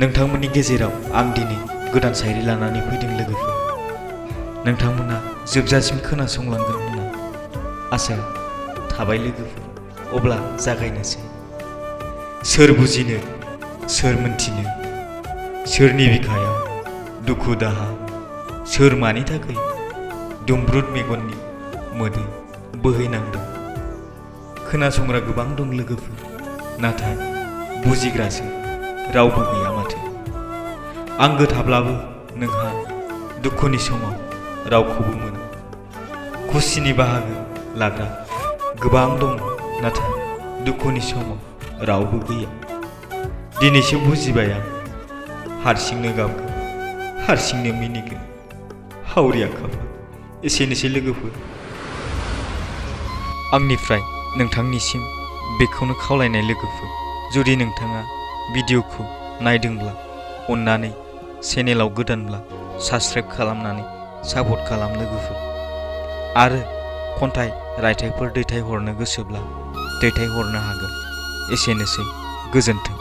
नोंथांमोननि गेजेराव आं दिनै गोदान शायरि लानानै फैदों लोगोफोर। नोंथांमोना जोबजासिम खोनासंलांगोन होनना आसा थाबाय लोगोफोर। अब्ला जागायनोसै। सोर बुजिनो सोर मोनथिनो सोरनि बिखायाव दुखु दाहा सोर मानि थाखाय दुंब्रुद मेगननि मोदै बोहैनांदों। खोनासंग्रा गोबां दं लोगोफोर, नाथाय बुजिग्रासो रावबो गैया माथो। आंगो थाब्लाबो नोंहा दुखुनि समाव रावखौबो मोना। खुसिनि बाहागो लाग्रा गोबां दं, नाथाय दुखुनि समाव रावबो गैया। दिनैसो बुजिबाय आं, हारसिंनो गाबगोन हारसिंनो मिनिगोन। हावरिया खाफाल। एसेनोसै लोगोफोर। आंनिफ्राय नोंथांनिसिम बेखौनो खावलायनाय लोगोफोर, जुदि नोंथाङा भिडिअखौ नायदोंब्ला अन्नानै चेनेलाव गोदानब्ला साबस्क्राइब खालामनानै सापर्ट खालाम लोगोफोर। आरो खन्थाइ रायथाइफोर दैथायहरनो गोसोब्ला दैथायहरनो हागोन। एसेनोसै, गोजोन्थों।